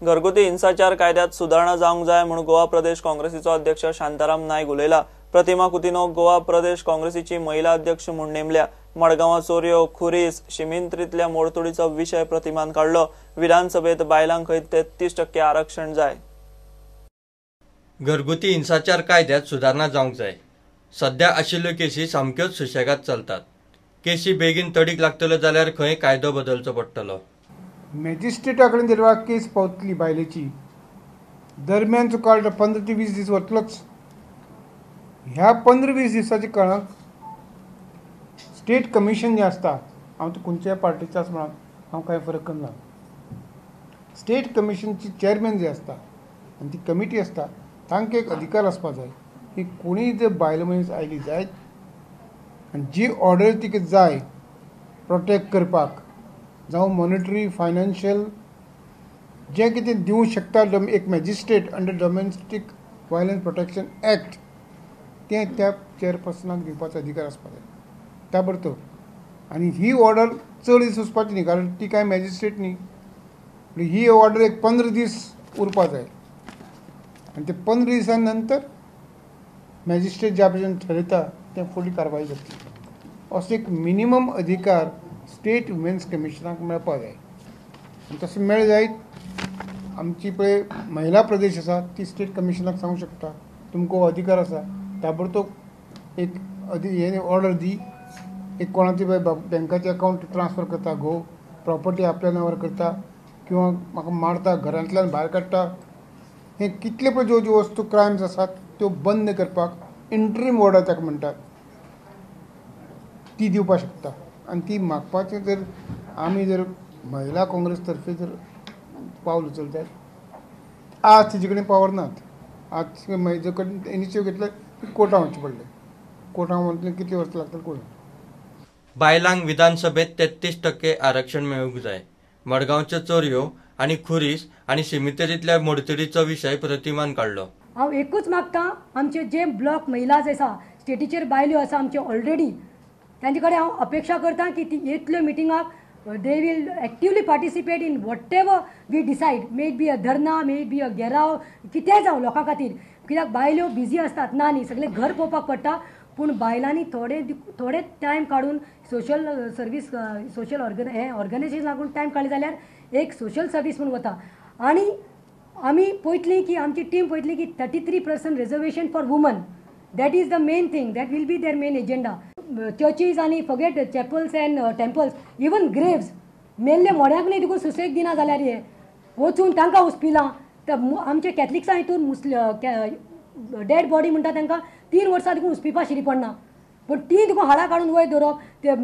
घरगुती हिंसाचार कायद्यात सुदारणा जावंक जाय म्हूण गोवा प्रदेश काँग्रेसीचो अध्यक्ष शांताराम नायक उलयला। प्रतिमा कुतिन्हो गोवा प्रदेश काँग्रेसीची महिला अध्यक्ष म्हूण नेमल्या। मडगांवां चोरयो, खुरीस, शिमिंत्रीतल्या मोडतोडीचो विशय प्रतिमान काडलो। विधानसभेत बायलांक खंय 33% आरक्षण जाय। घरगुती हिंसाचार कायद्यात सुदारणा जावंक जाय। सध्या आशिल्ल्यो केशी सामक्योच सुशेगाद चलतात। केशी बेगीन तडीक लागतल्यो जाल्यार खंय कायदो बदलचो पडटलो। मॅजिस्ट्रेटा कडेन जेन्ना केस पावतली बायलेची, दरम्यानचो काळ 15 ते 20 दीस वतलोच। ह्या 15-20 दिसाच्या काळांत स्टेट कमिशन जें आसता, हांव तो खंयच्याय पार्टीचो आसा म्हणून हांव कांय फरक करना, स्टेट कमिशनची चेअरमॅन जे आसता आनी ती कमिटी आसता तांकां एक अधिकार आसपा जाय की कोणीय जर बायल मनीस आयली जायत आनी जी ऑर्डर तिका जाय प्रोटेक्ट करपाक, जावं मॉनिटरी, फायनान्शियल जें कितें दिवंक शकता एक magistrate under domestic violence protection act, तें त्या चेअरपर्सनाक दिवपाचो अधिकार आसपाक जाय ताबडतोब। आनी ही ऑर्डर चड दीस वचपाची न्ही, कारण ती कांय मॅजिस्ट्रेट न्ही, ही ऑर्डर एक 15 दीस उरपा जाय आनी ते 15 दिसां नंतर मॅजिस्ट्रेट ज्या भशेन ठरयता तें फुडली कारवाय जातली। असो एक मिनिमम अधिकार स्टेट वुमेन्स कमिशनाक मेळपाक जाय आनी तशें मेळ जायत आमची पळय महिला प्रदेश आसा ती स्टेट कमिशनाक सांगूंक शकता तुमकां हो अधिकार आसा, ताबडतोब एक हे ऑर्डर दी, एक कोणाची पळय बँकाचे अकावंट ट्रान्सफर करता, घोव प्रॉपर्टी आपल्या नांवार करता किंवा म्हाका मारता, घरांतल्यान भायर काडटा, हे कितले पळय ज्यो ज्यो वस्तू क्रायम्स आसात त्यो बंद करपाक इंट्रीम ऑर्डर ताका म्हणटात ती दिवपाक शकता। आनी ती मागपाचें जर आमी जर महिला काँग्रेस तर्फे जर पावल उचलतात, आज तिजे कडेन पावर नात, आज महिले कडेन इनिशिएटीव घेतले कोर्टां वचचें पडलें, कोर्टां वतलें कितली वर्सां लागतलीं कोण। बायलांक विधानसभेत 33% आरक्षण मेळूंक जाय। मडगांवच्यो चोरयो आनी खुरीस आनी शिमितरींतल्या मोडतडीचो विशय प्रतिमान काडलो। हांव एकूच मागता, आमचे जे ब्लॉक महिला जे आसा स्टेटीचेर बायल्यो आसा आमचे ऑलरेडी, तांचे कडेन हांव अपेक्षा करता की ती येतल्यो मिटिंगाक they will actively participate in whatever we decide, may it be a dharna, may it be a gherao, कितेंय जावं लोकां खातीर, कित्याक बायल्यो बिजी आसतात ना न्ही, सगळें घर पळोवपाक पडटा, पूण बायलांनी थोडे थोडे टायम काडून सोशल सर्वीस, सोशल हे ऑर्गनायझेशन लागून टायम काडले जाल्यार एक सोशल सर्वीस म्हूण वता। आनी आमी पळयतली की आमची टीम पळयतली की 33% reservation for woman, that is the main thing, that will be their main agenda. Churches आनी forget chapels and temples, even graves, मेल्ले मोड्याक न्ही देखून सुसेग दिना जाल्यार हे वचून तांकां उस्पिलां। तर आमचे कॅथलिक्सां हितून मुस्लिम डेड बॉडी म्हणटा तांकां 3 वर्सां देखून उस्पिपा शिरी पडना, पूण ती देखून हाडां काडून वयर दवरप, ते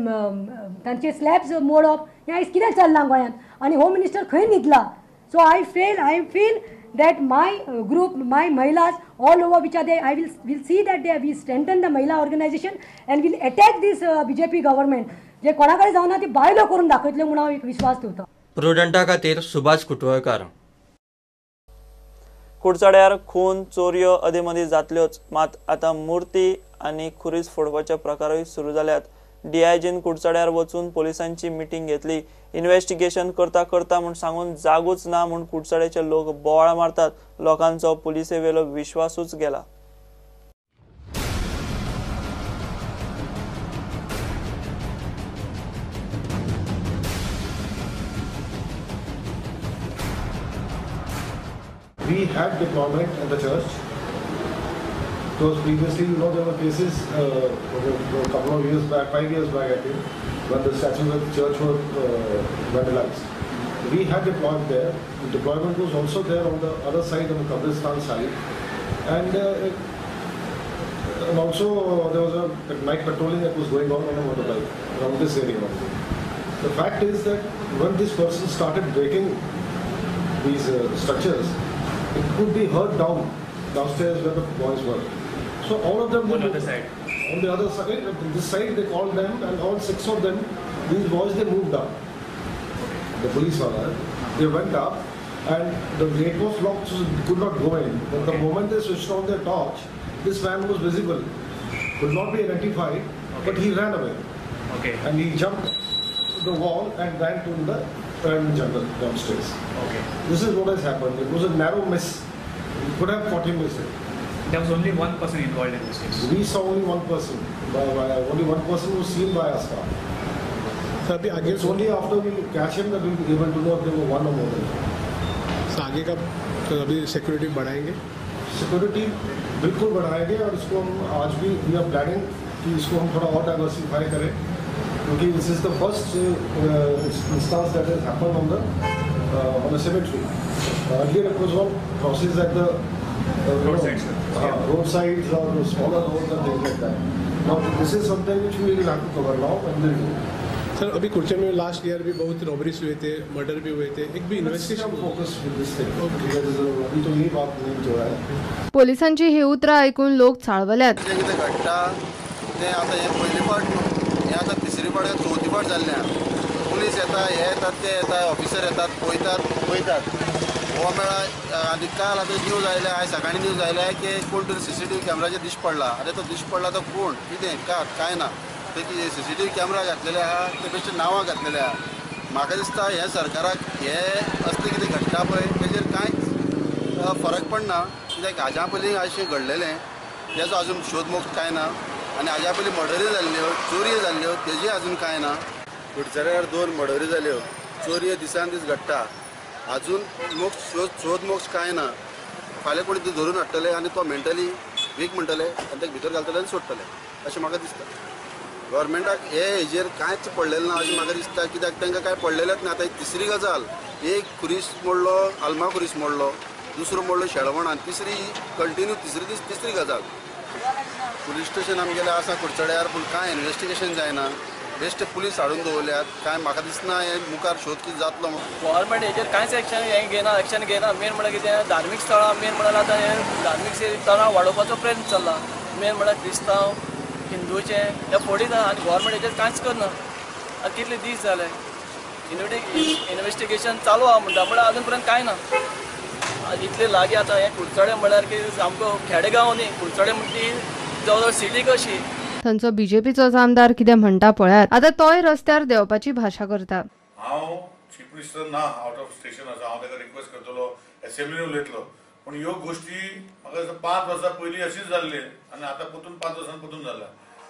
तांचे स्लॅब्स मोडप, हें आयज कितें चल्लां गोंयांत आनी होम मिनिस्टर खंय न्हिदला। So I feel that my group, my mahilas all over which are there, I will see that they we strengthen the mahila organization and will attack this BJP government. जे कोणाकडे जावना ती बायलो करून दाखयतले म्हणून हांव एक विश्वास ठेवता। प्रुडंटा खातीर सुभाष कुटवळकार। कुडचड्यार खून, चोरयो अदीमदी जातल्योच, मात आतां मूर्ती आनी खुरीस फोडपाचे प्रकारूय सुरू जाल्यात। डीआयजीन कुडचड्यार वचून पोलिसांची मिटींग घेतली। इन्व्हेस्टिगेशन करता करता म्हूण सांगून जागूच ना म्हूण कुडचड्याचे लोक बोवाळ मारतात। लोकांचो पुलिसेवेलो विश्वासूच गेला। We had deployment at the church because previously, you know, there were cases a couple of years back, 5 years back, I think, when the statues at the church were vandalized. We had deployment there. The deployment was also there on the other side, on the Kabristan side, and also there was a night patrolling that was going on a motorbike around this area. The fact is that when this person started breaking these structures, it could be heard downstairs where the boys were. So all of them on the other side. On the other side, this side they called them, and all 6 of them, these boys, they moved up. Okay. The police were, they went up, and the gate was locked, so they could not go in. But okay, the moment they switched on their torch, this man was visible, could not be identified, okay, but he ran away. Okay. And he jumped the wall and ran to the jungle downstairs. Okay. This is what has happened. It was a narrow miss. We could have caught him missing. There was only one person involved in this case. We saw only one person. Only one person was seen by our staff. So, it's only after we catch him that we will be able to know if there were one or more than one. So, आगे का तो अभी security बढ़ाएंगे? Security बिल्कुल बढ़ाएंगे और इसको हम आज भी we are planning कि इसको हम थोड़ा और डाइवर्सिफाई करें, क्योंकि this is the first instance that has happened on the cemetery. Earlier it was all crosses at the roadsides or smaller roads and things like that. Now this is something which we will have to cover now and will do. Sir अभी कुर्चे में last year भी बहुत robberies हुए थे, murder भी हुए थे, एक भी investigation focus with this thing. अभी तो ये बात नहीं जो है. पोलिसांची ही उतरां आयकून लोक चाळवल्यात. कितें घडटा तें आतां हें पयली पावट न्हू, हें आतां तिसरी पावट चवथी पावट जाल्लें आहा. पुलीस येता, हे येतात, ते येता, ऑफिसर येतात, पळयतात वयतात. हो मेळा आनी काल आतां न्यूज आयल्या, आयज सकाळीं न्यूज आयल्या की कोण तरी सीसीटीव्ही कॅमेराचेर दिश्टी पडला. आरे तो दिश्टी पडला तो कोण, कितें, कांय ना. ते सीसीटीव्ही कॅमेरा घातलेले आहा, ते बेश्टे नांवां घातलेले आहा. म्हाका दिसता हें सरकाराक हे असलें कितें घडटा पळय तेजेर कांयच फरक पडना. कित्याक हाज्या पयलीं अशें घडलेलें तेजो अजून शोध मोख कांय ना, आनी हाज्या पयलीं मर्डरी जाल्ल्यो, चोरयो जाल्ल्यो, तेजी अजून कांय ना. कुडचड्यार 2 मर्डरी जाल्यो, चोरयो दिसान दीस घडटा, अजून मोक्ष शोध मोक्ष कांय ना. फाल्यां कोणी ते धरून हाडटले आनी तो मेंटली वीक म्हणटले आनी ताका भितर घालतले आनी सोडटले अशें म्हाका दिसता. गव्हर्मेंटाक हे हेजेर कांयच पडलेलें ना अशें म्हाका दिसता, कित्याक तांकां कांय पडलेलेंच ना. आतां तिसरी गजाल, एक खुरीस मोडलो, आल्मा खुरीस मोडलो, दुसरो मोडलो शेळवणान, तिसरी कंटिन्यू तिसरी दीस तिसरी गजाल. पुलीस स्टेशन आमगेलें आसा कुडचड्यार, पूण कांय इन्वेस्टिगेशन जायना. बेश्टे पुलीस हाडून दवरल्यात, कांय म्हाका दिसना हें मुखार शोध कितें जातलो. गव्हर्मेंट हेजेर कांयच एक्शन हें घेना, एक्शन घेना. मेन म्हणल्यार कितें, धार्मीक स्थळां मेन म्हणल्यार आतां हें धार्मीक स्थळां वाडोवपाचो प्रयत्न चल्ला. मेन म्हणल्यार क्रिस्तांव हिंदूचे हे फोडीत आहा आनी गव्हर्मेंट हेजेर कांयच करना. आतां कितले दीस जाले इन्वेस्टिगेशन चालू आहा म्हणटा, पूण अजून पर्यंत कांय ना. इतले लागीं आतां हें कुडचडें म्हणल्यार की सामको खेडेगांव न्ही, कुडचडें म्हणटा ती जवळ जवळ सिटी कशी. थंयचो बीजेपीचो आमदार कितें म्हणटा पळयात. आतां तोय रस्त्यार देंवपाची भाशा करता. हांव चीफ मिनिस्टर ना, आवट ऑफ स्टेशन आसा, हांव ताका रिक्वेस्ट करतलो, एसेंब्लीन उलयतलो. पूण ह्यो गोश्टी म्हाका दिसता 5 वर्सां पयलीं अशीच जाल्ली आनी आतां परतून 5 वर्सां परतून जाला.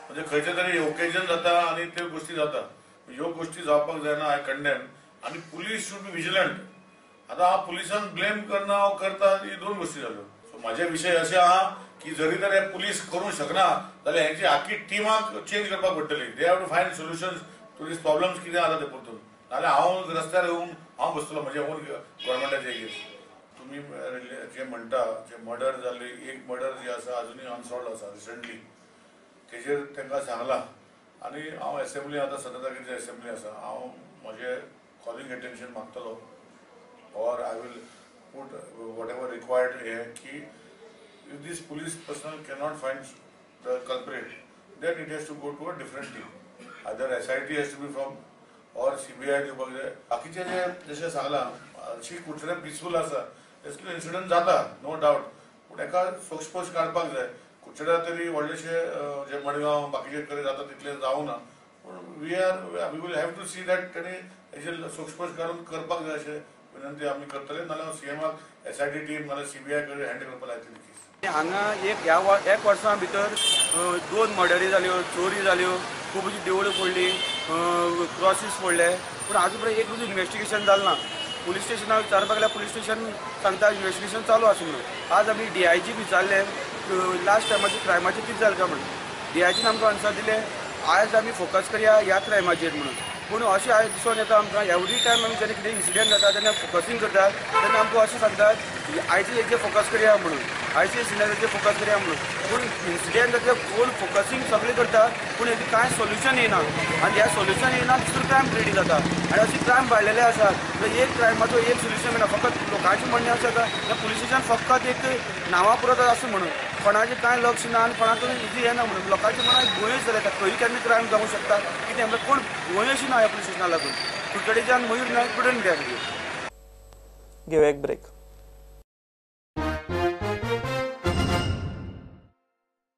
म्हणजे खंयचे तरी ओकेजन जाता आनी त्यो गोश्टी जाता. ह्यो गोश्टी जावपाक जायना, I condemn. आनी पुलीस should be vigilant. आतां हांव पुलिसांक ब्लेम करना, हांव करता, ही 2 गोश्टी जाल्यो. सो म्हाजे विशय अशें आहा की जरी तर हे पुलीस करूंक शकना जाल्यार हेंची आख्खी टिमाक चेंज करपाक पडटली. They have to find solutions to these problems कितें आसा ते परतून. नाजाल्यार हांव रस्त्यार येवन हांव बसतलो म्हजे ओन गव्हर्मेंटाचे एगेन्स्ट. तुमी जे म्हणटा जे मर्डर जाल्ली, एक मर्डर जी आसा अजुनूय अनसॉल्व आसा रिसंटली, तेजेर तांकां सांगलां. आनी हांव एसेंब्ली आतां 17 तारखेची एसेंब्ली आसा, हांव म्हजें कॉलिंग एटेन्शन मागतलो or I will put whatever required हे की if this police personnel cannot find the culprit, then it has to go to a different team. Either SIT has to be formed or CBI दिवपाक जाय. बाकीचे जे जशें सांगलां, अशी Curchorem peaceful आसा, तसले इन्सिडंट जाता नो डावट, पूण एका सोक्षपोश काडपाक जाय. कुडचड्यार तरी व्हडलेशे जे मडगांव बाकीचे कडेन जाता तितले जावना, पूण we will have to see that ताणें हेजेर सोक्षपोश काडून करपाक जाय अशें विनंती आमी करतले. नाजाल्यार सीएमाक एसआयटी टीम नाजाल्यार सीबीआय कडेन हँडल करपाक लायतली केस. हांगा एक वर्सां भितर 2 मर्डरी जाल्यो, चोरी जाल्यो, खुबशीं देवळां फोडलीं, क्रॉसीस फोडले, पूण आजून पर्यंत एक सुद्दां इन्वेस्टिगेशन जालें ना. पुलीस स्टेशनाक विचारपाक गेल्यार पुलीस स्टेशन सांगता इन्वेस्टिगेशन चालू आसा म्हणून. आज आमी डीआयजीक विचारलें लास्ट टायमाचें क्रायमाचें कितें जालें काय म्हणून, डीआयजीन आमकां आन्सर दिलें आयज आमी फोकस करया ह्या क्रायमाचेर म्हणून. पूण अशें आयज दिसून येता आमकां एवरी टायम आमी जेन्ना कितें इन्सिडंट जाता तेन्ना फोकसींग करतात, तेन्ना आमकां अशें सांगतात आयचे हेजेर फोकस करया म्हणून, आयचे इन्सिडंटाचेर फोकस करया म्हणून. पूण इन्सिडंट जाता कोण फोकसींग सगळें करता, पूण हेजें कांय सोल्युशन येना. आनी ह्या सोल्युशन येना दुसरो क्रायम क्रिएट जाता आनी अशें क्रायम वाडलेले आसात. एक क्रायमाचो एक सोल्युशन मेळना. फकत लोकांचें म्हणणें अशें जाता ह्या पुलीस स्टेशन फकत एक नांवा पुरत आसा म्हणून, कोणाचें कांय लक्ष ना आनी कोणाक इजी येना म्हणून. लोकांचें मनाक भंय जालें, खंय केन्ना क्रायम जावंक शकता कितें म्हणल्यार कोण भंय अशी ना ह्या पुलीस स्टेशना लागून. कुडचडेच्यान मयूर नायक, प्रुडंट. घेवया एक ब्रेक.